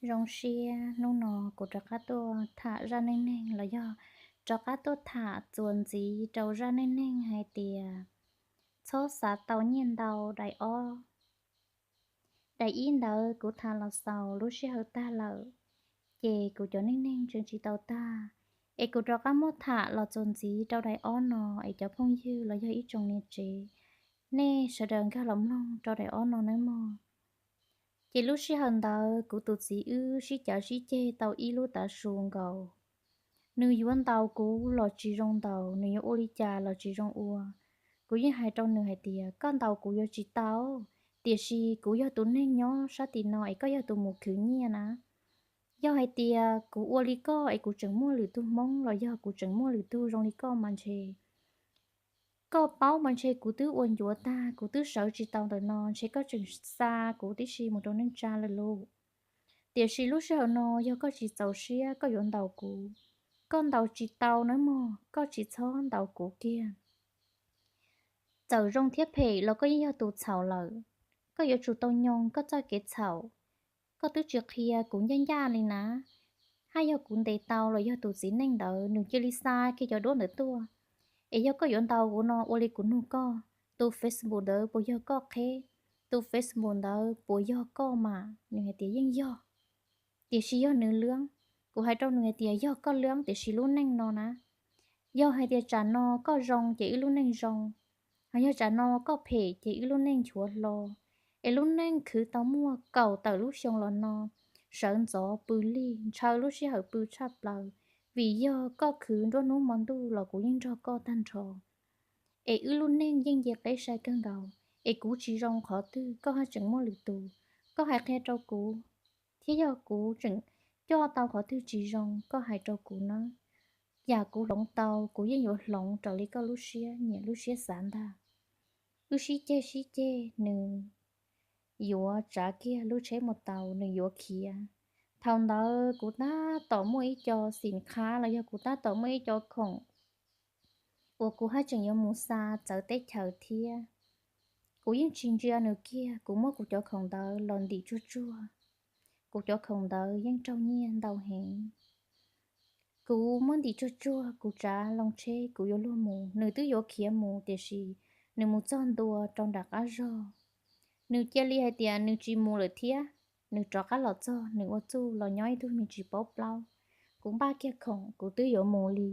Zoo siab hnub no kuv rov qab tuaj tham zaj neej neeg los yog rov qab tuaj tham txuas ntxiv rau zaj neej neeg hais tias txhob xav tau nyiaj ntau daim ob. Daim ib ntawd kuv tham los xaus lub sij hawm tag lawm, ces kuv cov neej neeg tseem tsis tau tag, es kuv rov qab muab tham los txuas ntxiv rau daim ob no, es cov phooj ywg los yog ib tsoom niam tsev, nej sawv daws nkag los mloog rau daim ob no nawb mog. Ces lub sij hawm ntawd kuv tus txiv wb sib cav sib ceg tau ib lub tav su nkaus. Nws yuav ntaus kuv los tsis zoo ntaus, nws yuav ua li cas los tsis zoo ua. Kuv yeej hais rau nws hais tias koj ntaus kuv yuav tsis tau, tiam sis kuv yog tus neeg nyob sab tim no es koj yog tus mus khwv nyiaj na. Yog hais tias kuv ua li koj es kuv tseem muaj lwm tus hmoob los yog kuv tseem muaj lwm tus zoo li koj mas ntshe koj paub mas ntshe kuv twb ua ncuav tag, kuv twb sawv tsis tau ntawm no, ntshe koj tseem xa kuv tib si mus rau neej tsa lawm lauj. Tiam sis lub sij hawm no yog koj tsis txaus siab koj yuav ntaus kuv, koj ntaus tsis tau nawb mog, koj tsis txhob ntaus kuv kiag. Txawm zoo thiab phem los koj yeej yog tus txhaum lawm, koj yuav tsum tau nyoo koj txoj kev txhaum. Koj twb tsis qhia kuv ncaj ncaj li na, haj yog kuv ntes tau los yog tus txiv neej ntawd nws cia li xa kiag cov duab ntawd tuaj. Es yog koj yuav ntaus kuv no ua li kuv nug koj, tus Facebook ntawd puas yog koj qheb? Tus Facebook ntawd puas yog koj mas? Nws hais tias yeej yog. Tiam sis yog nws lwb. Kuv hais rau nws hais tias yog koj lwb tiam sis lub neej no na, yog hais tias tsam no koj zoo ces wb lub neej zoo, ho yog tsam no koj phem ces wb lub neej nchuav hlo. Es lub neej khwv tau muaj kaum tawm lub xyoo los no, sawv ntxov pw lig, ntshaw lub sij hawm pw tshaj plaws, vim yog koj khwv nruab hnub hmo ntuj los kuv yeej nrog koj tag nrho. Es wb lub neej yeej nce qeb sai kawg nkaus, es kuv tsis zoo qhov twg koj haj tseem muaj lwm tus. Koj hais qhia rau kuv, thiab yog kuv tseem coj tau qhov twg tsis zoo koj hais rau kuv nawb. Yam kuv hloov tau kuv yeej yuav hloov raws li koj lub siab nyiam lub siab xav ntag. Wb sib ceg sib ceg, nws yuav tsav kiag lub tsheb mus tau, nws yuav khiav. Thaum ntawd kuv tab tom muaj ib co xim qhab los yog kuv tab tom muaj ib co khoom uas kuv haj tseem yuav mus xa txawv teb chaws thiab. Kuv yeej tsis ntsia nws kiag, kuv muab kuv cov khoom ntawd los ntim tsuag tsuag. Kuv cov khoom ntawd yeej raug nyiaj ntau heev. Kuv muab ntim tsuag tsuag, kuv tsav loo tsheb kuv yuav luag mus, nws twb yuav khiav mus tiam sis nws mus txog ntua rau nram qab zog. Nws cia li hais tias nws tsis mus lawm thiab, nws rov qab los txog nws ua txuj los nyob ib tug me tsis paub plaub. Kuv npaj kiag khoom kuv twb yuav mus li,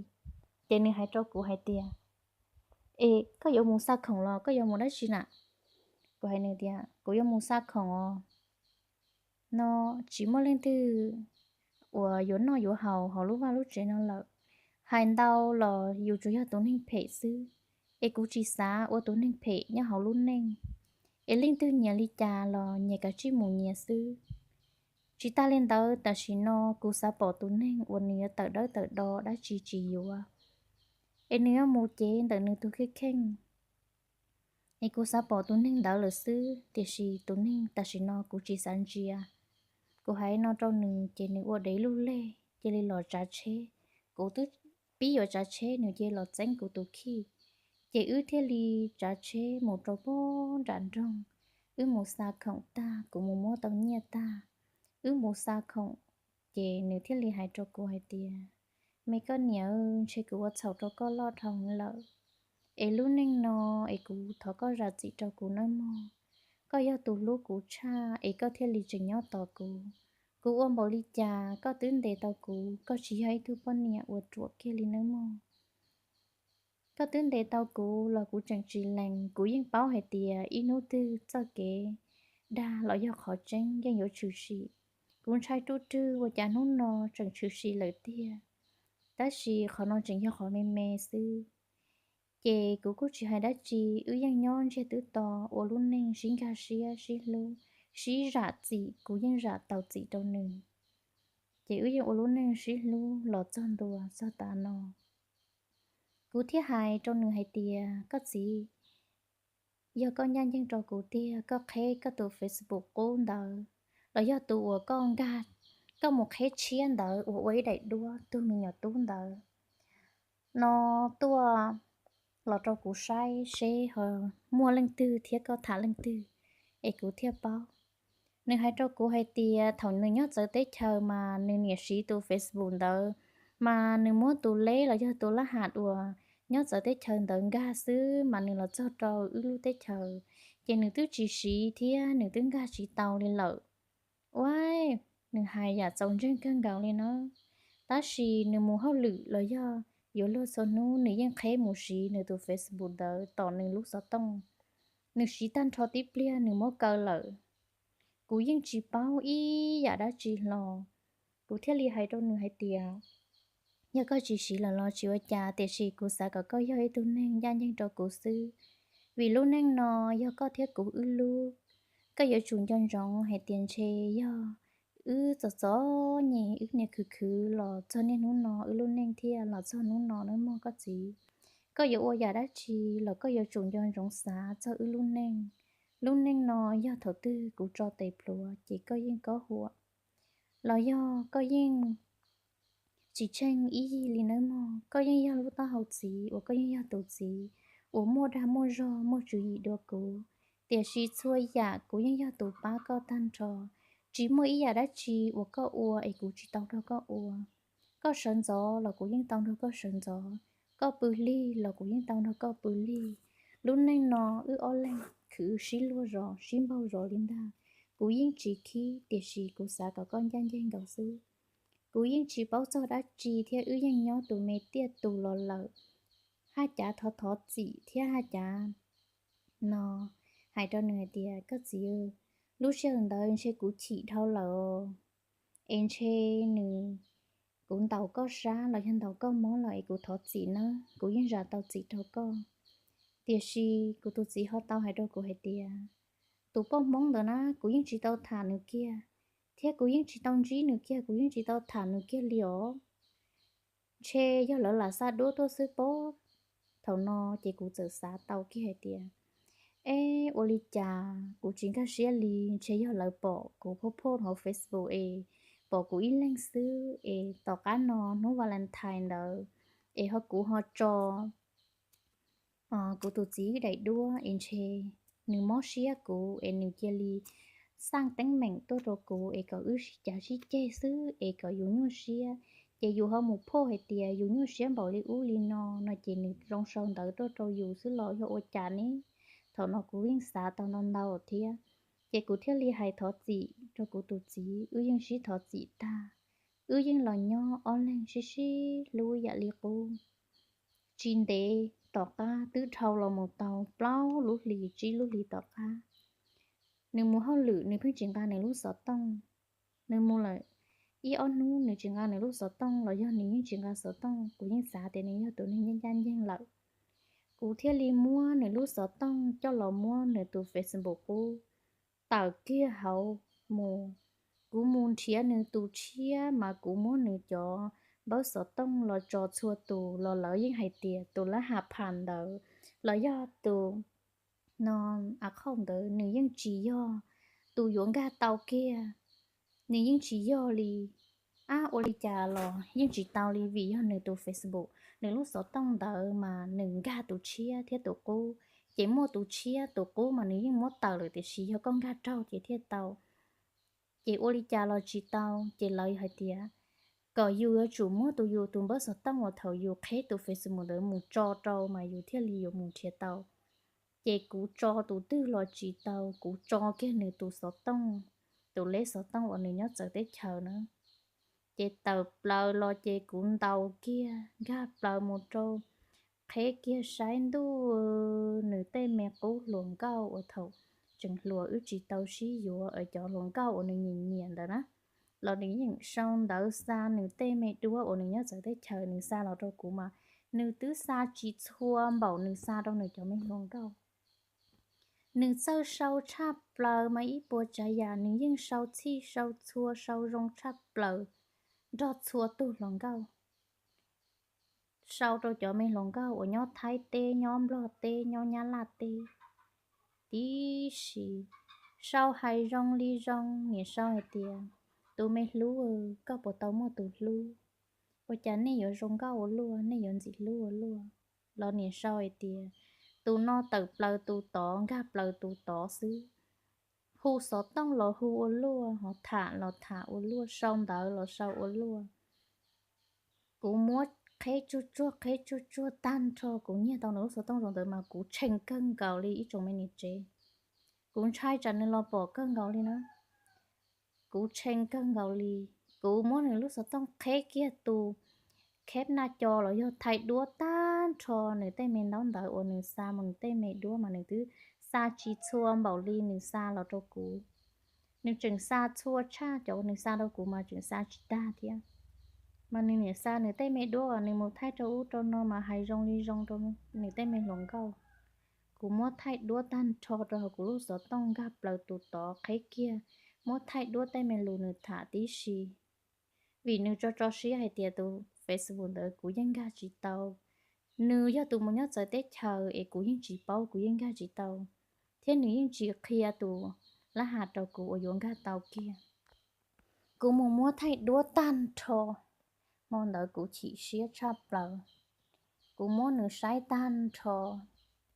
ces nws hais rau kuv hais tias, Es koj yuav mus xa khoom los koj yuav mus dab tsi na? Kuv hais nws tias kuv yuav mus xa khoom os. No tsis muaj leej twg uas yuav noj yuav haus hauv lub vaj lub tsev no lawm. Hais ntau los yus tsuas yog tus neeg phem xwb, es kuv tsis xav ua tus neeg phem nyob hauv lub neej. Es leej twg nyiam li cas los nyias kav tsij mus nyias xwb. Tsis tas li ntawd tam sim no kuv xav pom tus neeg uas nws yuav tawm dawb tawm do dab tsi tsis yuav. Es nws yuav mus cev ntawm nws tus kheej kheej. Es kuv xav pom tus neeg ntawd lawm xwb, tiam sis tus neeg tam sim no kuv tsis xav ntsia. Kuv hais no rau nws ces nws ua dev lug leg cia li los tsav tsheb. Kuv twb pib yuav tsav tsheb nws cia li los txeeb kuv tus khij. Ces wb thiaj li tsav tsheb mus rau pog nram nroog. Wb mus xa khoom tag kuv mus muab tau nyiaj tag, wb mus xa khoom, ces nws thiaj li hais rau kuv hais tias, Me koj niam, ntshe kuv ua txhaum rau koj loj dhau lawm. Es lub neej no es kuv thov koj zam txim rau kuv nawb mog. Koj yog tus hlub kuv tshaj es koj thiaj li tseem nyob tos kuv. Kuv ua npaum li cas koj twb ntes tau kuv, koj tsis yog ib tug poj niam uas ruam kiag li nawb mog. Koj twb ntes tau kuv los kuv tseem tsis lees, kuv yeej paub hais tias ib hnub twg txoj kev dag los yog qhov tseeb yeej yuav tshwm sim. Kuv ntshai ruj rwg ua cas hnub no tseem tshwm sim lawm tiag, tab sis qhov no tseem yog qhov me me xwb. Ces kuv kuj tsis hais dab tsi, wb yeej nyob ntsiag twb to ua lub neej sib nkag siab sib hlub, sib zam txim, kuv yeej zam tau txim rau nws. Ces wb yeej ua lub neej sib hlub los txog ntua txog tav no. Kuv thiaj hais rau nws hais tias, Koj txiv, yog koj ncaj ncees rau kuv tiag, koj qheb koj tus Facebook qub ntawd, los yog tus uas koj nkag, koj mus qheb tshiab ntawd uas ua ib daim duab tug me nyuam tub ntawd no tuaj los rau kuv saib seb ho muaj leej twg thiab koj tham leej twg, es kuv thiaj paub. Nws hais rau kuv hais tias thaum nws nyob txawv teb chaws mas nws niam siv tus Facebook ntawd, mas nws muab tus leb los yog tus lab ham uas nyob txawv teb chaws ntawd nkag xwb mas nws los txog rau wb lub teb chaws, ces nws twb tsis siv thiab nws twb nkag tsis tau li lawm. Ua, nws hais yam txaus ntseeg kawg nkaus li na. Tab sis nws mus hauj lwm los yog yuav luag txhua hnub nws yeej qheb mus siv nws tus Facebook ntawd tom nws lub xov tooj. Nws siv tag nrho tib pliag nws muab kaw lawm. Kuv yeej tsis paub ib yam dab tsi hlo, kuv thiaj li hais rau nws hais tias, yog koj tsis siv lawm los tsis ua cas, tiam sis kuv xav kom koj yog ib tug neeg ncaj ncees rau kuv xwb, vim lub neej no yog koj thiab kuv wb lub. Koj yuav tsum nco ntsoov hais tias ntshe yog wb txom txom nyem, wb niaj khwv khwv los txog niaj hnub no, wb lub neej thiaj los txog hnub no nawb mog koj txiv. Koj yuav ua yam dab tsi los koj yuav tsum nco ntsoov xav txog wb lub neej. Lub neej no yog thaum twg kuv tso tes plhuav ces koj yeej kob huam, los yog koj yeej tsis tsheej ib yig li nawb mog. Koj yeej yog lub taub hau txiv uas koj yeej yog tus txiv uas muaj dag muaj zog muaj tswv yim dua kuv, tiam sis txhua yam kuv yeej yog tus pab koj tag nrho. Tsis muaj ib yam dab tsi uas koj ua es kuv tsis tau nrog koj ua. Koj sawv ntxov los kuv yeej tau nrog koj sawv ntxov, koj pw lig los kuv yeej tau nrog koj pw lig. Lub neej no wb ob leeg khwv sib luag zos sib npaug zos li ntag. Kuv yeej tsis khib, tiam sis kuv xav kom koj ncaj ncees nkaus xwb. Kuv yeej tsis paub txog dab tsi thiab wb yeej nyob tus me tiaj tus los lawm. Haj cav thov thov txim thiab haj cav no hais rau nws hais tias, koj txiv, lub sij hawm ntawd ntshe kuv chim dhau lawm, es ntshe nws, kuv ntaus koj sab los yog ntaus koj mob lawm es kuv thov txim nawb, kuv yeej zam tau txim rau koj. Tiam sis kuv tus txiv ho tau hais rau kuv hais tias, tus poj Hmoob ntawd na kuv yeej tsis tau tham nws kiag, thiab kuv yeej tsis tau ntsib nws kiag, kuv yeej tsis tau tham nws kiag li os. Ntshe yog lawv lam xa duab tuaj xwb pob. Thaum no ces kuv txawm xav tau kiag hais tias, eb, ua li cas kuv tsis nkag siab li, ntshe yog lawv pom kuv phoj phoj hauv Facebook es pom kuv ib leeg xwb es tom qab no hnub Valentine ntawd es ho kuv ho tso kuv tus txiv daim duab es ntshe nws mob siab kuv es nws cia li xaj teeb meem tuaj rau kuv es kom wb sib cav sib ceg xwb es kom yus nyuaj siab. Ces yus ho mus phoj hais tias yus nyuaj siab npaum li ub li no no ces nws zoo sau ntawv tuaj rau yus xwb los yog ua cas ne? Thaum no kuv yeej xav tau ntau ntau thiab, ces kuv thiaj li hais thov txim rau kuv tus txiv, wb yeej sib thov txim tag, wb yeej los nyob ob leeg sib sib hlub yam li qub. Tsis ntev tom qab twb dhau los mus tau plaub lub hlis tsib lub hlis tom qab, nws mus hauj lwm nws pheej tsis nqa nws lub xov tooj. Nws mus lawm ib ob hnub nws tsis nqa nws lub xov tooj los yog nws yeej tsis nqa xov tooj, kuv yeej xav tias nws yog tus neeg ncaj ncaj ncees lawm. Kuv thiaj li muab nws lub xov tooj coj los muab nws tus Facebook qub tawm kiag hauv mus. Kuv mus nrhiav nws tus tshiab mas kuv muab nws cov npawb xov tooj los tso txhua tus los lawv yeej hais tias tus lab ha pham ntawd los yog tus no a khauj ntawd nws yeej tsis yog tus yuav nkag tau kiag, nws yeej tsis yog li. Ab, ua li cas los yeej tsis tau li vim yog nws tus Facebook, nws lub xov tooj ntawd mas nws nkag tus tshiab thiab tus qub, ces muaj tus tshiab tus qub mas nws yeej muab tawm lawm tiam sis yog koj nkag raug ces thiaj tau. Ces ua li cas los tsis tau, ces lawv hais tias kom yus yuav tsum muab tus yus tus npawb xov tooj uas thaum yus qheb tus Facebook ntawd mus tso rau mas yus thiaj li yuav mus nrhiav tau. Ces kuv tso tus twg los tsis tau, kuv tso kiag nws tus xov tooj, tus leb xov tooj uas nws nyob txawv teb chaws na. Ces tawm plaws los ces kuv ntaus kiag nkag plaws mus rau, qheb kiag saib ntuj, nws tej me qub hluas nkauj uas thaum tseem hluas wb tsis tau sib yuav, cov hluas nkauj uas nws nyiam nyiam ntawd na, los nws yeej sau ntawv xa nws tej me duab uas nws nyob txawv teb chaws nws xa los rau kuv mas nws twb xa tsis txhua npaum nws xa rau nws cov me hluas nkauj. Nws txawj sau tshaj plaws mas ib puas tsav yam nws yeej sau txhij sau txhua sau zoo tshaj plaws nrog txhua tug hluas nkauj. Sau rau cov me hluas nkauj uas nyob Thaib teb, nyob Nplog teb, nyob Nyab Laj teb. Tiam sis sau hais zoo li zoo, niam sau hais tias, tus me hlub, koj puas tau muaj tus hlub? Ua cas nej yuav zoo nkauj ua luaj, nej yuav ntxim hlub ua luaj? Los niam sau hais tias, tus no tawm plaws tus tod, nkag plaws tus tod xwb. hu xov tooj los hu ua luaj, ho tham los tham ua luaj, sau ntawv los sau ua luaj. Kuv muab qheb tsuag tsuag qheb tsuag tsuag tag nrho, kuv nyiag tau nws lub xov tooj zaum ntawd mas kuv tshee kawg nkaus li ib tsoom me niam tsev. Kuv ntshai tsam nws los pom kawg nkaus li na. Kuv tshee kawg nkaus li. Kuv muab nws lub xov tooj qheb kiag tus kheb naj co los yog thaij duab tag nrho nws tej me ntaub ntawv uas nws xa mus, nws tej me duab mas nws twb xa tsis txhua npaum li nws xa los rau kuv. Nws tseem xa txhua tshaj cov uas nws xa rau kuv mas tseem xa tsis tag thiab. Mas nws niam xa nws tej me duab uas nws mus thaij rau ub rau no mas hais zoo li zoo rau nws tej me hluas nkauj. Kuv muab thaij duab tag nrho rau hauv kuv lub xov tooj nkag plaws tus tod qheb kiag, muab thaij duab tej me lus nws tham tib si. Vim nws tso tso siab hais tias tus Facebook ntawd kuv yeej nkag tsis tau. Nws yog tus mus nyob txawv teb chaws es kuv yeej tsis paub, kuv yeej nkag tsis tau, thiab nws yeej tsis qhia tus lab has rau kuv uas yuav nkag tau kiag. Kuv mus muab thaij duab tag nrho, hmo ntawd kuv chim siab tshaj plaws. Kuv muab nws saib tag nrho.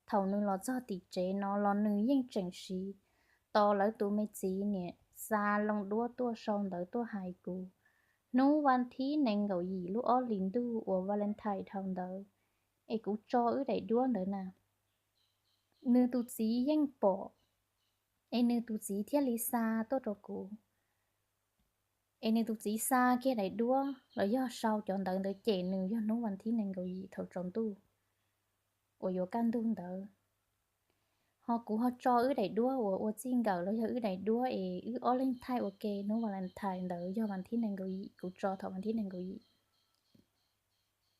Thaum nws los txog tim tsev no los nws yeej tseem siv tos lawv tus me txiv niam xa loo duab tuaj sau ntawv tuaj hais kuv. Hnub vas thib nees nkaum yim lub ob hlis ntuj uas Valentine dhau ntawd, es kuv tso wb daim duab ntawd na, nws tus txiv yeej pom, es nws tus txiv thiaj li xa tuaj rau kuv. Es nws tus txiv xa kiag daim duab los yog sau cov ntawv ntawd cem nws yog hnub vas thib nees nkaum yim thaum tsaus ntuj uas yuav kaj ntug ntawd. Ho kuv ho tso wb daim duab uas ua txij nkawm los yog wb daim duab es wb ob leeg thaij ua ke hnub Valentine ntawd yog vas thib nees nkaum yim, kuv tso thaum vas thib nees nkaum yim.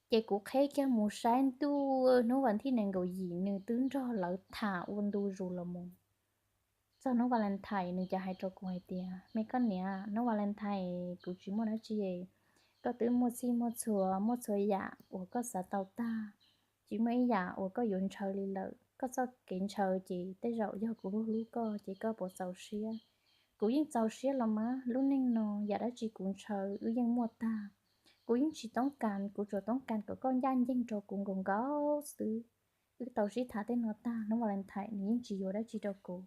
Ces kuv qheb kiag mus saib ntuj, hnub vas thib nees nkaum yim nws twb nrog lawv tham ua ntu zus los mus. Txog hnub Valentine nws cas hais rau kuv hais tias, me koj niam, hnub Valentine kuv tsis muaj dab tsi, koj twb muaj txhij muaj txhua, muaj txhua yam uas koj xav tau tag, tsis muaj ib yam uas koj yuav ntshaw li lawm. Koj txoj kev ntshaw ces tej zaum yog kuv hlub hlub koj ces koj puas txaus siab? Kuv yeej txaus siab los mas, lub neej no yam dab tsi kuv ntshaw wb yeej muaj tag. Kuv yeej tsis toob kas, kuv tsuas toob kas kom koj ncaj ncees rau kuv nkaus nkaus xwb. Wb tau sib tham tej no tag, hnub Valentine nws yeej tsis yuav dab tsi rau kuv.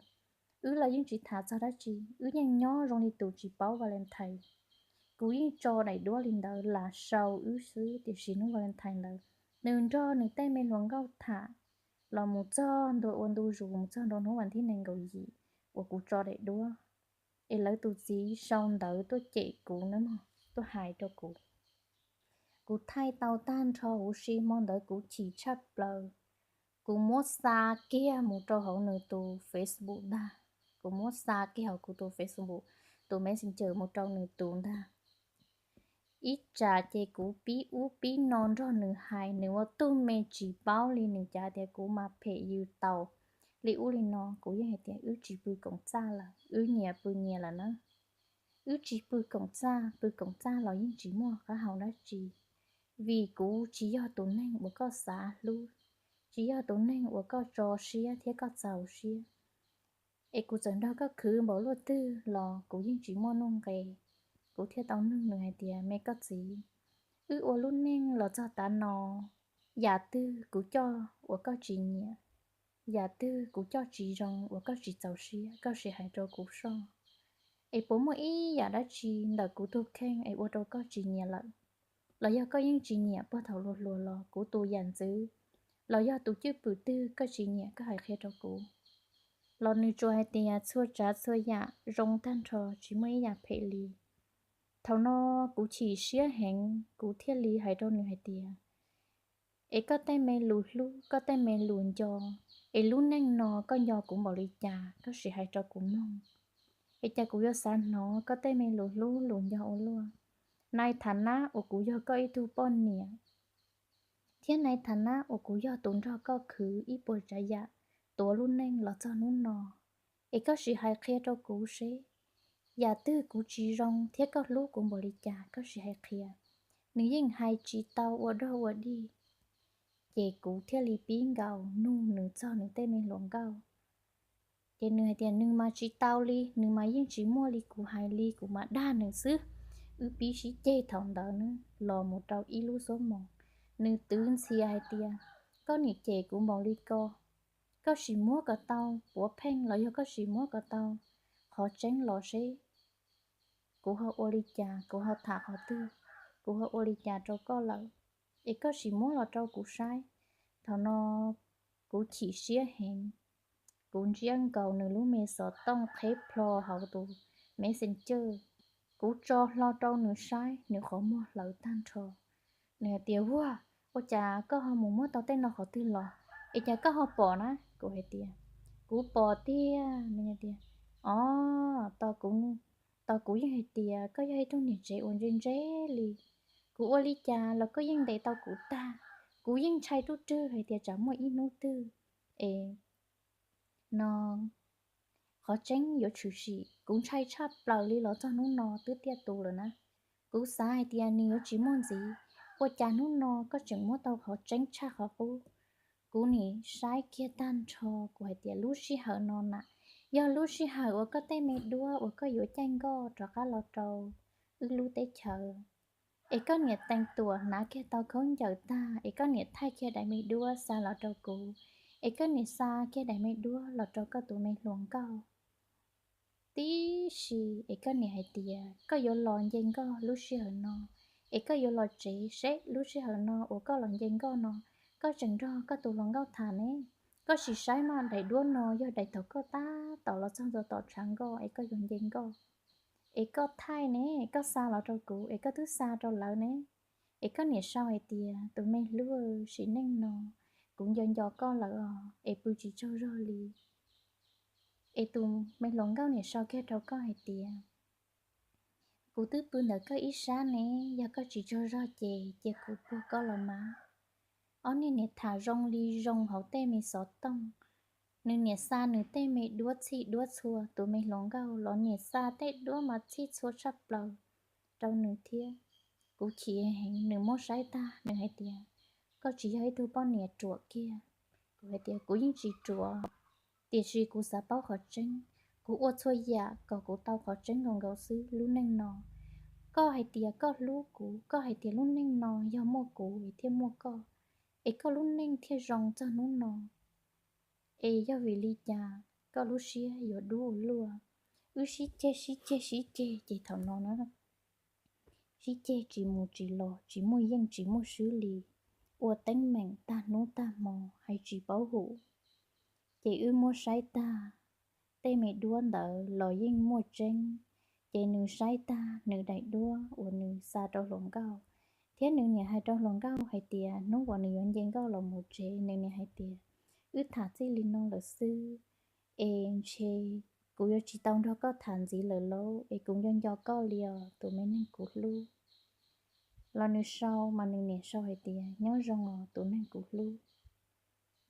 Wb los yeej tsis tham txog dab tsi, wb yeej nyob zoo li tus tsis paub Valentine. Kuv yeej tso daim duab li ntawd lam sau wb xwb, tiam sis hnub Valentine ntawd nws nrog nws tej me hluas nkauj tham los mus txog ntua ua ntu zus mus txog ntua hnub vas thib nees nkaum yim uas kuv tso daim duab, es lawv tus txiv sau ntawv tuaj cem kuv na mog, tuaj hais rau kuv. Kuv thaij tau tag nrho huv si, hmo ntawd kuv chim tshaj plaws. Kuv muab xa kiag mus rau hauv nws tus Facebook ntag, kuv muab xa kiag hauv kuv tus Facebook, tus Messenger mus rau nws tus ntag. Ib tsam ces kuv pib ub pib no nrog nws hais, nws ua tug me tsis paub li, nws cav tias kuv mas phem yws taus li ub li no. Kuv yeej hais tias wb tsis pw koom txaj lawm, wb nyias pw nyias lawm na. Wb tsis pw koom txaj, pw koom txaj los yeej tsis muaj qab hau dab tsi, vim kuv tsis yog tus neeg uas koj xav hlub, tsis yog tus neeg uas koj tso siab thiab koj txaus siab. Es kuv txawm nrog koj khwv npaum luaj twg los kuv yeej tsis muaj nuj nqes. Kuv thiaj tau nug nws hais tias, me koj txiv, wb ua lub neej los txog tav no, yam twg kuv coj uas koj tsis nyiam, yam twg kuv coj tsis zoo uas koj tsis txaus siab, koj sim hais rau kuv soj. Es puas muaj ib yam dab tsi ntawm kuv tus kheej es ua rau koj tsis nyiam lawm? Los yog koj yeej tsis nyiam puag thaum hluas hluas los kuv tus yam ntxwv, los yog tus cwj pwm twg koj tsis nyiam koj hais qhia rau kuv. Los nws tsuas hais tias txhua tsav txhua yam zoo tag nrho, tsis muaj ib yam phem li. Thaum no kuv chim siab heev, kuv thiaj li hais rau nws hais tias, es koj tej me lus hlub, koj tej me lus nco, es lub neej no koj nco kuv npaum li cas, koj sim hais rau kuv mloog. Es cas kuv yuav xav hnov koj tej me lus hlub lus nco ua luaj. Nais thav nab uas kuv yog koj ib tug poj niam, thiab nais thav nab uas kuv yog tus nrog koj khwv ib puas tsav yam tuav lub neej los txog hnub no, es koj sim hais qhia rau kuv seb yam twg kuv tsis zoo thiab koj hlub kuv npaum li cas, koj sim hais qhia. Nws yeej hais tsis tau ua dog ua dig, ces kuv thiaj li pib nkaus nug nws txog nws tej me hluas nkauj. Ces nws hais tias nws mas tsis tau li, nws mas yeej tsis muaj li kuv hais li, kuv mas dag nws xwb. Wb pib sib ceg thaum ntawd na los mus rau ib lub xuab moos. Nws twv ntxhias hais tias, koj niam cem kuv npaum li ko, koj sim muab kom tau puav pheej los yog koj sim muab kom tau qhov tseeb los seb kuv ho ua li cas, kuv ho tham qhov twg, kuv ho ua li cas rau koj lawm, es koj sim muab los rau kuv saib. Thaum no kuv chim siab heev, kuv ntsiab nkaus nws lub me xov tooj qheb plho hauv tus Messenger. Kuv tso hlo rau nws saib, nws qhov muag hlawv tag nrho. Nws hais tias, Ua, ua cas koj ho mus muab tau tej no qhov twg los? Es cas koj ho pom na? Kuv hais tias, Kuv pom tiag. Nws tias, Os, tos kuv yeej hais tias koj yog ib tug niam tsev uas ntse ntse li. Kuv ua li cas los koj yeej ntes tau kuv tag. Kuv yeej ntshai tub rwg hais tias tsam muaj ib hnub twg es no qhov tseeb yuav tshwm sim. Kuv ntshai tshaj plaws li los txog hnub no twb tiaj tus lawm na. Kuv xav hais tias nws yuav tsis muaj ntxiv, ua cas hnub no koj tseem muab tau qhov tseeb tshaj qhov qub? Kuv nim saib kiag tag nrho, kuv hais tias lub sij hawm no na, yog lub sij hawm uas koj tej me duab uas koj yuav caij nkoj rov qab los rau wb lub teb chaws, es koj niam tees tuam hnav kiag tau khaub ncaws tag, es koj niam thaij kiag daim me duab xa los rau kuv, es koj niam xa kiag daim me duab los rau koj tus me hluas nkauj. Tib si es koj niam hais tias koj yuav los nce nkoj lub sij hawm no, es koj yuav los tsev seb lub sij hawm no uas koj los nce nkoj no, koj tseem nrog koj tus hluas nkauj tham ne. Koj sim saib mas, daim duab no yog daim thaum koj tab tom los txog ntua tom tshav nkoj es koj yuav nce nkoj, es koj thaij ne, koj xa los rau kuv, es koj twb xa rau lawv ne. Es koj niam sau hais tias, Tus me hlub, sim neej no kuv nco nco koj lawm os, es pw tsis tsaug zog li. Es tus me hluas nkauj niam sau kiag rau koj hais tias, Kuv twb pw ntawm koj ib sab ne, yog koj tsis tsaug zog ces cia kuv puag koj los mas. Ob niag niam tham zoo li zoo hauv tej me xov tooj. Nws niam xa nws tej me duab txhij duab txhua, tus me hluas nkauj los niam xa tej duab mas txhij txhua tshaj plaws rau nws thiab. Kuv chim heev, nws muab saib tag nws hais tias, Koj tsis yog ib tug poj niam ruam kiag. Kuv hais tias, Kuv yeej tsis ruam, tiam sis kuv xav paub qhov tseeb. Kuv ua txhua yam kom kuv tau qhov tseeb nkaus nkaus xwb lub neej no. Koj hais tias koj hlub kuv, koj hais tias lub neej no yog muaj kuv es thiaj muaj koj, es koj lub neej thiaj zoo txog hnub no. Es yog vim li cas koj lub siab yuav dub ua luaj? Wb sib ceg sib ceg sib ceg ces thaum no na, sib ceg tsis mus tsis los, tsis muaj yeej tsis muaj swb li, ua teeb meem tag hnub tag hmo hais tsis paub hum. Ces wb muab saib tag, tej me duab ntawd los yeej muaj tseeb. Ces nws saib tag nws daim duab uas nws xa rau hluas nkauj, thiab nws niam hais rau hluas nkauj hais tias hnub uas nws yuav nce nkoj los mus tsev, nws niam hais tias, Wb tham txij li no lawm xwb, es ntshe kuv yuav tsis tau nrog koj tham ntxiv lawm lauj, es kuv nco nco koj li os tus me neeg kuv hlub. Los nws sau mas nws niam sau hais tias, Nyob zoo os tus neeg kuv hlub.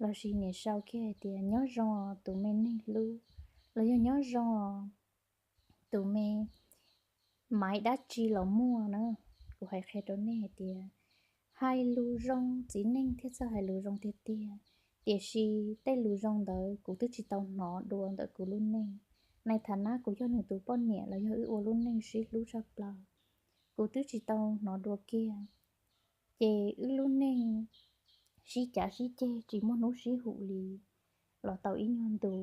Los sis niam sau kiag hais tias, Nyob zoo os tus me neeg hlub, los yog Nyob zoo os tus me maiv dab tsi los muaj na. Kuv hais qhia rau nej hais tias, hais lus zoo txiv neej thiaj txawj hais lus zoo tiag tiag, tiam sis tej lus zoo ntawd kuv twb tsis tau hnov dua ntawm kuv lub neej. Nais tham nab kuv yog nws tus poj niam los yog wb ua lub neej sib hlub tshaj plaws, kuv twb tsis tau hnov dua kiag. Ces wb lub neej sib cav sib ceg tsis muaj hnub sib hum li los tau ib nyuag ntu.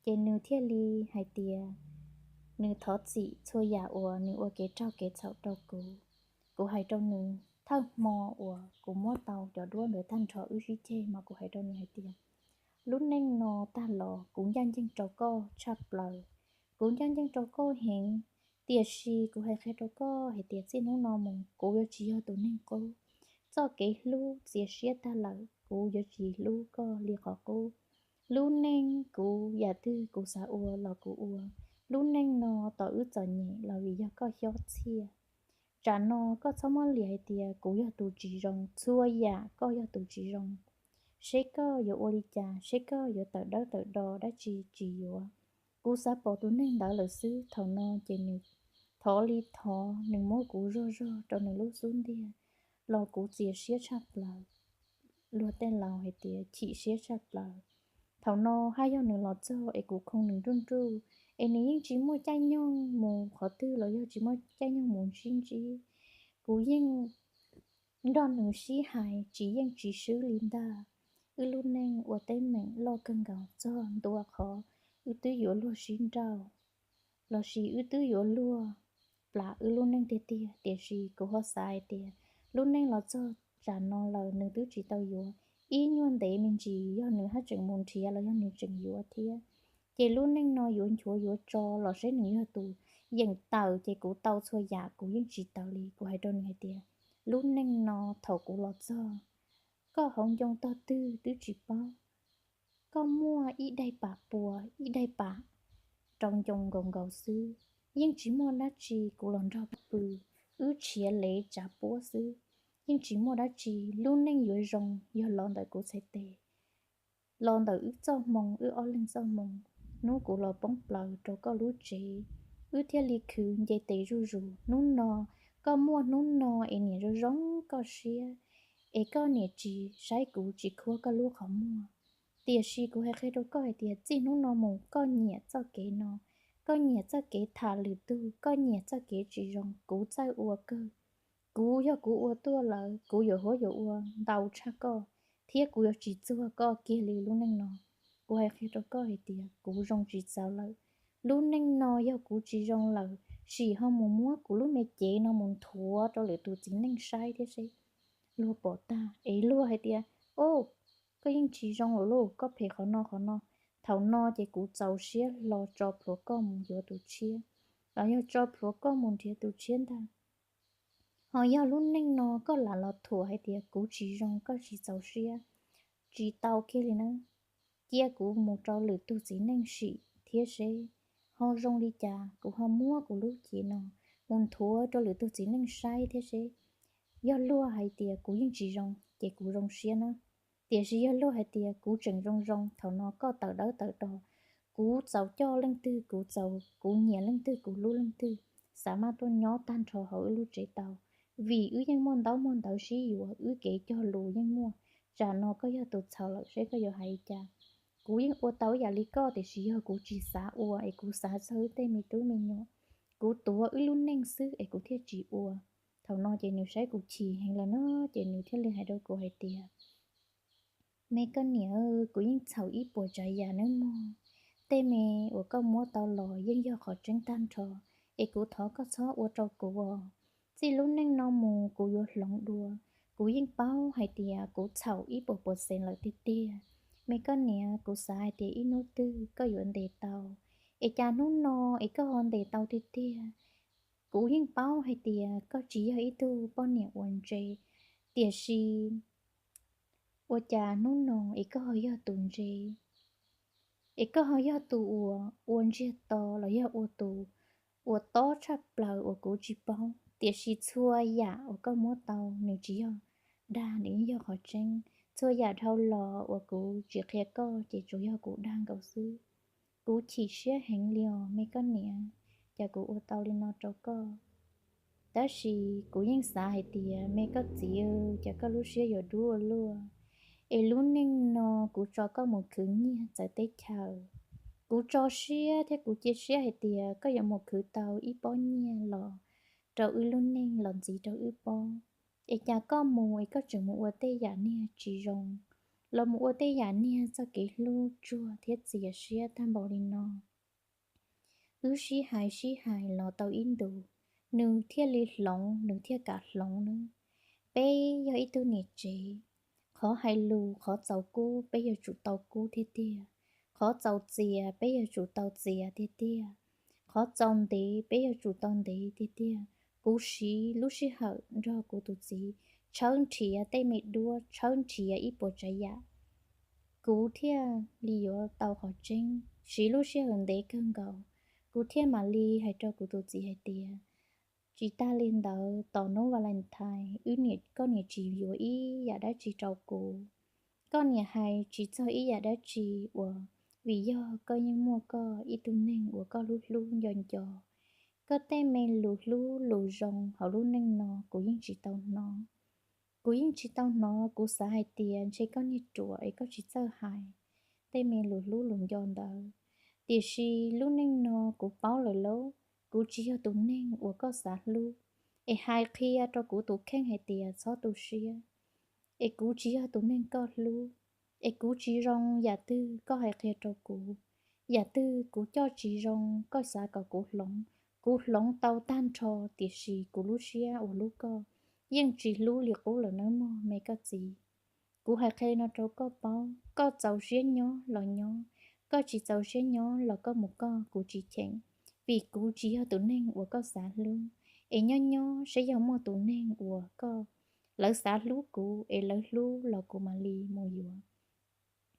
Ces nws thiaj li hais tias nws thov txim txhua yam uas nws ua kev raug kev txhaum rau kuv. Kuv hais rau nws thawj hmo uas kuv muab tau cov duab ntawd tag nrho wb sib ceg mas kuv hais rau nws hais tias, lub neej no tag los kuv ncaj ncees rau koj tshaj plaws, kuv ncaj ncees rau koj heev, tiam sis kuv hais qhia rau koj hais tias txij hnub no mus kuv yuav tsis yog tus neeg qub. Txoj kev hlub txias siab tag lawm, kuv yuav tsis hlub koj li qhov qub. Lub neej kuv yam twg kuv xav ua los kuv ua. Lub neej no tos wb txom nyem los vim yog koj xyob txhiaj. Tsam no koj txhob muab liam hais tias kuv yog tus tsis zoo, txhua yam koj yog tus tsis zoo. Seb koj yuav ua li cas, seb koj yuav tawm dawb tawm do dab tsi tsis yuav. Kuv xav pom tus neeg ntawd lawm xwb. Thaum no ces nws thov li thov, nws muab kuv zog zog rau nws lub xub ntiag los kuv txias siab tshaj plaws. Luag tej laus hais tias chim siab tshaj plaws. Thaum no haj yog nws los txog es kuv khoo nws nruj nruj, es nws yeej tsis muaj caij nyoog mus qhov twg los yog tsis muaj caij nyoog mus sib ntsib. Kuv yeej nrog nws sib hais tsis yeej tsis swb li ntag. Wb lub neej ua teeb meem loj kawg nkaus txog ntua qhov wb twb yuav luag sib nrauj, lossis wb twb yuav luag plam wb lub neej tiag tiag. Tiam sis kuv ho xav hais tias lub neej los txog tsam no lawm nws twb tsis tau yuav, ib nyuag ntev me ntsis yog nws haj tseem mus nrhiav los yog nws tseem yuav thiab. Ces lub neej no yuav nchuav yuav tso los seb nws yog tus yeem tawm ces kuv tau txhua yam kuv yeej tsis tawm li. Kuv hais rau nws hais tias lub neej no thaum kuv los txog, koj hauv ncoo tog twg twb tsis paub. Koj muaj ib daim pam pua ib daim pam rau ncoo nkaus nkaus xwb, yeej tsis muaj dab tsi. Kuv los nrog pw, wb tshiav lev tsav puab xwb, yeej tsis muaj dab tsi. Lub neej yuav zoo yog los ntawm kuv txhais tes, los ntawm wb txoj hmoo, wb ob leeg txoj hmoo. Hnub kuv los poob plaws rau koj lub tsev, wb thiaj li khwv nce tes zuj zus. Hnub no koj muaj hnub no es niam zoo zoo koj siab, es koj niam tsis saib kuv tsis khuab koj lub qhov muag. Tiam sis kuv hais qhia rau koj hais tias txij hnub no mus koj nyiam txoj kev no, koj nyiam txoj kev tham lwm tug, koj nyiam txoj kev tsis zoo, kuv txawj ua kawg. Kuv yog kuv ua tuaj lawm, kuv yuav huab yuav ua ntau tshaj koj, thiab kuv yuav tsis txuag koj kiag li lub neej no. Kuv hais qhia rau koj hais tias kuv zoo tsis txaus lawm. Lub neej no yog kuv tsis zoo lawm, sim ho mus muab kuv lub me cev no mus nthuav rau lwm tus txiv neej saib thiab seb luag pom tag es luag hais tias, o, koj yeej tsis zoo lawm lauj, koj phem qhov no qhov no. Thaum no ces kuv txaus siab hlo tso plhuav koj mus yuav tus tshiab, los yog tso plhuav koj mus nrhiav tus tshiab ntag. Ho yog lub neej no koj lam los thuam hais tias kuv tsis zoo, koj tsis txaus siab, tsis tau kiag li na. Cia kuv mus rau lwm tug txiv neej sim thiab seb ho zoo li cas, kuv ho muab kuv lub cev no mus nthuav rau lwm tug txiv neej saib thiab seb. Yog luag hais tias kuv yeej tsis zoo ces kuv zoo siab na. Tiam sis yog luag hais tias kuv tseem zoo zoo, thaum no koj tawm dawb tawm do, kuv txaus coj leej twg kuv txaus, kuv nyiam leej twg kuv hlub leej twg, xav maj tuaj nyob tag nrho hauv wb lub tsev tau. Vim wb yeej muaj ntaub muaj ntawv sib yuav, wb kev cog lus yeej muaj. Tsam no koj yog tus txhaum lawm seb koj yuav hais li cas. Kuv yeej ua tau ib yam li koj, tiam sis yog kuv tsis xav ua es kuv xav txog wb tej me tub me nyuam, kuv tuav wb lub neej xwb es kuv thiaj tsis ua. Thaum no ces nws saib kuv chim heev lawm no, ces nws thiaj li hais rau kuv hais tias, me koj niam, kuv yeej txhaum ib puas tsav yam nawb mog. Tej me uas koj muab tau los yeej yog qhov tseeb tag nrho, es kuv thov koj txhob ua rau kuv os. Txij lub neej no mus kuv yuav hloov dua. Kuv yeej paub hais tias kuv txhaum ib puas puas xees lawm tiag tiag. Me koj niam, kuv xav hais tias ib hnub twg koj yuav ntes tau, es cas hnub no es koj ho ntes tau tiag tiag. Kuv yeej paub hais tias koj tsis yog ib tug poj niam uas ntse, tiam sis ua cas hnub no es koj ho yog tus ntse, es koj ho yog tus uas ua ntsiag to los yog ua tus uas tob tshaj plaws uas kuv tsis paub. Tiam sis txhua yam uas koj muab tau nws tsis yog dag, nws yeej yog qhov tseeb. Txhua yam dhau los uas kuv tsis qhia koj ces tsuas yog kuv dag nkaus xwb. Kuv chim siab heev li os me koj niam, cas kuv ua tau li no rau koj. Tab sis kuv yeej xav hais tias me koj txiv, cas koj lub siab yuav dub ua luaj. Es lub neej no kuv tso koj mus khwv nyiaj txawv teb chaws, kuv tso siab thiab kuv cia siab hais tias koj yuav mus khwv tau ib pob nyiaj los rau wb lub neej los ntxiv rau wb pob. Es cas koj mus es koj tseem mus ua tej yam niag tsis zoo, los mus ua tej yam niag txoj kev hlub tsuag thiab txias siab tag npaum li no. Wb sib hais sib hais los tau ib ntus, nws thiaj li hloov, nws thiaj kam hloov nawb. Peb yog ib tug niam tsev, qhov hais lus qhov txaus kub peb yuav tsum tau kub tiag tiag, qhov txaus txias peb yuav tsum tau txias tiag tiag, qhov txaus ntev peb yuav tsum tau ntev tiag tiag. Kuv siv lub sij hawm nrog kuv tus txiv tshawb nrhiav tej me duab, tshawb nrhiav ib puas tsav yam, kuv thiaj li yuav tau qhov tseeb. Siv lub sij hawm ntev kawg nkaus, kuv thiaj mam li hais rau kuv tus txiv hais tias, tsis tag li ntawd, tos hnub Valentine wb niam, koj niam tsis yuav ib yam dab tsi rau kuv. Koj niam hais tsis txog ib yam dab tsi uas, vim yog koj yeej muaj koj ib tug neeg uas koj hlub hlub nco nco. Koj tej me lus hlub lus zoo hauv lub neej no kuv yeej tsis tau hnov. Kuv yeej tsis tau hnov, kuv xav hais tias ntshe koj niag ruam es koj tsis txawj hais tej me lus hlub lus nco ntawd. Tiam sis lub neej no kuv paub lawm lauj, kuv tsis yog tus neeg uas koj xav hlub, es hais qhia rau kuv tus kheej hais tias txhob tu siab, es kuv tsis yog tus neeg koj hlub, es kuv tsis zoo yam twg koj hais qhia rau kuv. Yam twg kuv coj tsis zoo koj xav kom kuv hloov, kuv hloov tau tag nrho, tiam sis kuv lub siab uas hlub koj yeej tsis hlub li qub lawm nawb mog me koj txiv. Kuv hais qhia li no rau koj paub, koj txaus siab nyob los nyob, koj tsis txaus siab nyob los koj mus koj, kuv tsis cheem, vim kuv tsis yog tus neeg uas koj xav hlub. Es nyob nyob saib yog muaj tus neeg uas koj, lawv xav hlub kuv es lawv hlub los kuv mam li mus yuav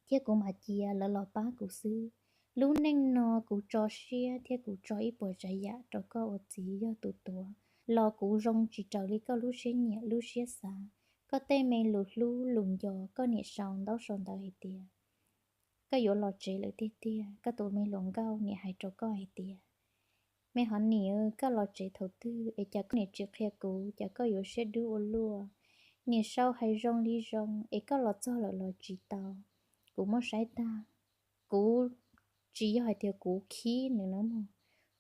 thiab kuv mam cia lawv los pab kuv xwb. Lub neej no kuv tso siab thiab kuv tso ib puas tsav yam rau koj ua txiv yog tus tuav, los kuv zoo tsis raws li koj lub siab nyiam lub siab xav. Koj tej me lus hlub lus nco koj niam sau ntaub sau ntawv hais tias koj yuav los tsev lawm tiag tiag, koj tus me hluas nkauj niam hais rau koj hais tias, me hov niam, koj los tsev thaum twg es cas koj niam tsis qhia kuv, cas koj yuav siab dub ua luaj. Niam sau hais zoo li zoo es koj los txog lawm los tsis tau. Kuv muab saib tag, kuv tsis yog hais tias kuv khib nws nawb mog,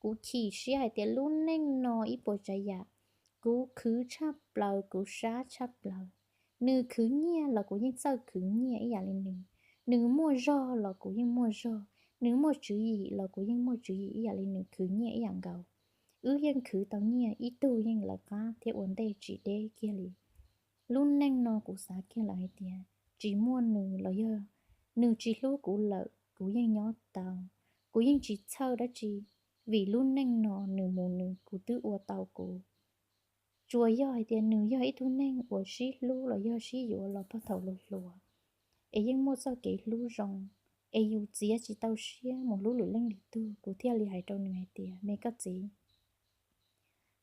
kuv chim siab hais tias lub neej no ib puas tsav yam kuv khwv tshaj plaws, kuv sab tshaj plaws. Nws khwv nyiaj los kuv yeej txawj khwv nyiaj ib yam li nws, nws muaj zog los kuv yeej muaj zog, nws muaj tswv yim los kuv yeej muaj tswv yim ib yam li nws, khwv nyiaj ib yam nkaus. Wb yeej khwv tau nyiaj ib tug yeej lawv qab thiab ua ntej tsis deb kiag li. Lub neej no kuv xav kiag lawm hais tias tsis muaj nws los yog nws tsis hlub kuv lawm kuv yeej nyob tau, kuv yeej tsis txhawj dab tsi, vim lub neej no nws mus nws, kuv twb ua tau kuv. Tsuas yog hais tias nws yog ib tug neeg uas sib hlub los yog sib yuav los puag thaum hluas hluas, es yeej muaj txoj kev hlub zoo, es yus txiav tsis tau siab mus hlub lwm leej lwm tug, kuv thiaj li hais rau nws hais tias, me koj txiv,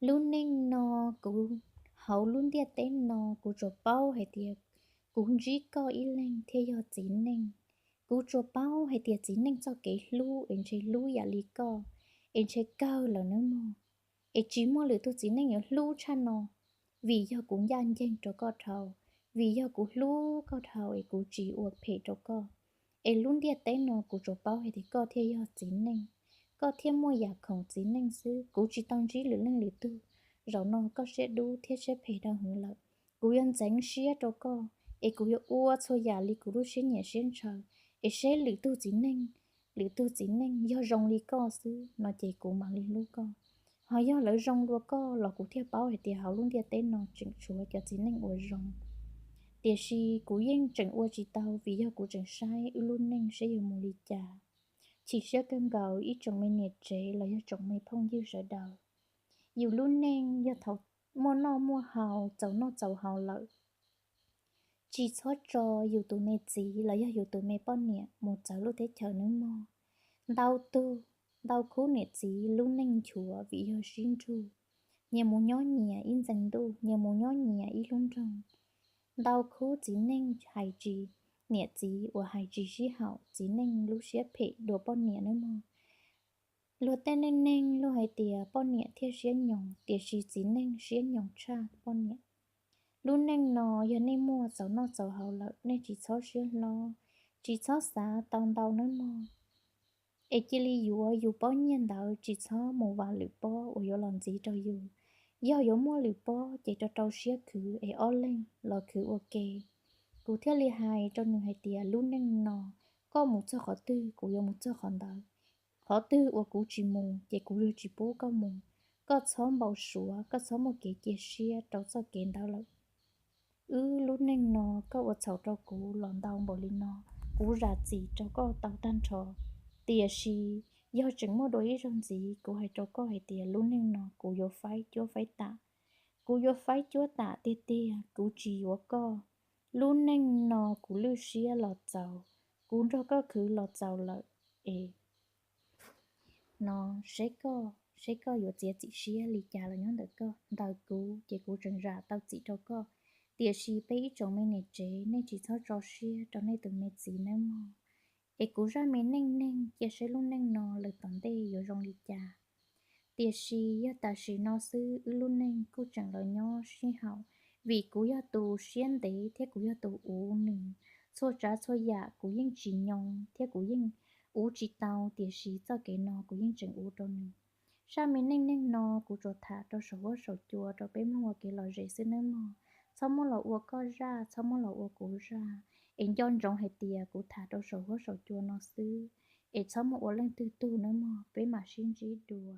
lub neej no, kuv, hauv lub ntiaj teb no kuv tsuas paub hais tias kuv ntsib koj ib leeg thiaj yog txiv neej. Kuv tsuas paub hais tias txiv neej txoj kev hlub es ntshe hlub yam li koj es ntshe kawg lawm nawb mog. Es tsis muaj lwm tug txiv neej yuav hlub tshaj no, vim yog kuv ncaj ncees rau koj dhau, vim yog kuv hlub koj dhau es kuv tsis ua phem rau koj. Es lub ntiaj teb no kuv tsuas paub hais tias koj thiaj yog txiv neej, koj thiaj muaj yam khoom txiv neej xwb. Kuv tsis tau ntsib lwm leej lwm tug, zaum no koj siab dub thiab siab phem dhau heev lawm. Kuv yuav ntxeev siab rau koj, es kuv yuav ua txhua yam li kuv lub siab nyiam siab ntshaw, es seb lwm tug txiv neej, lwm tug txiv neej yog zoo li koj xwb no ces kuv mam li hlub koj. Ho yog lawv zoo dua koj los kuv thiaj paub hais tias hauv lub ntiaj teb no tseem tshuav cov txiv neej uas zoo. Tiam sis kuv yeej tseem ua tsis tau vim yog kuv tseem saib wb lub neej saib yuav mus li cas. Chim siab kawg nkaus ib tsoom me niam tsev los yog tsoom me phooj ywg sawv daws. Yus lub neej yog thaum muaj noj muaj haus, txaus noj txaus haus lawm, tsis txhob tso yus tus me txiv los yog yus tus me poj niam mus txawv lub teb chaws nawb mog. Ntau tug, ntau khub niam txiv lub neej nchuav vim yog sib nrug, nyias mus nyob nyias ib ntxees ntuj, nyias mus nyob nyias ib lub nroog. Ntau khub txiv neej hais tsis, niam txiv uas hais tsis sib haum, txiv neej lub siab phem dua poj niam nawb mog. Luag tej neej neeg luag hais tias poj niam thiaj siab nyoos, tiam sis txiv neej siab nyoos tshaj poj niam. Lub neej no yog nej muaj txaus noj txaus haus lawm, nej tsis txhob siab hlob, tsis txhob xav tau ntau nawb mog. Es cia li yuav yus pob nyiaj ntawd, tsis txhob mus vam lwm pob uas yuav los ntxiv rau yus. Yog yuav muaj lwm pob ces rau rau siab khwv es ob leeg los khwv ua ke. Kuv thiaj li hais rau nws hais tias lub neej no koj mus txog qhov twg kuv yuav mus txog qhov ntawd. Qhov twg uas kuv tsis mus ces kuv yuav tsis pub koj mus. Koj txhob npau suav, koj txhob muaj kev cia siab rau txoj kev ntawd lawm. Wb lub neej no koj ua txhaum rau kuv los ntau npaum li no, kuv zam txim rau koj tau tag nrho. Tiam sis yog tseem muaj dua ib zaug ntxiv, kuv hais rau koj hais tias lub neej no kuv yuav faib cuab faib tam. Kuv yuav faib cuab tam tiag tiag, kuv tsis yuav koj. Lub neej no kuv lwj siab los txaus, kuv nrog koj khwv los txaus lawm es no, seb koj, seb koj yuav txiav txim siab li cas los nyob ntawm koj. Ntawm kuv ces kuv tseem zam tau txim rau koj, tiam sis peb ib tsoom me niam tsev nej tsis txhob tso siab rau nej tus me txiv nawb mog. Es kuv zaj me neej neeg cia seb lub neej no lawm tom ntej yuav zoo li cas. Tiam sis yog tam sim no xwb wb lub neej kuj tseem los nyob sib haum, vim kuv yog tus siab ntev thiab kuv yog tus uv nws. Txhua tsav txhua yam kuv yeej tsis nyoo thiab kuv yeej uv tsis tau, tiam sis txoj kev no kuv yeej tseem uv rau nws. Zaj me neej neeg no kuv tsuas tham rau saum huab saum cua rau peb mloog ua kev lom zem xwb nawb mog. Txhob muab los ua koj zaj, txhob muab los ua kuv zaj, es nco ntsoov hais tias kuv tham rau saum huab saum cua no xwb. es txhob mus ua leej twg tug nawb mog, peb mam sib ntsib dua.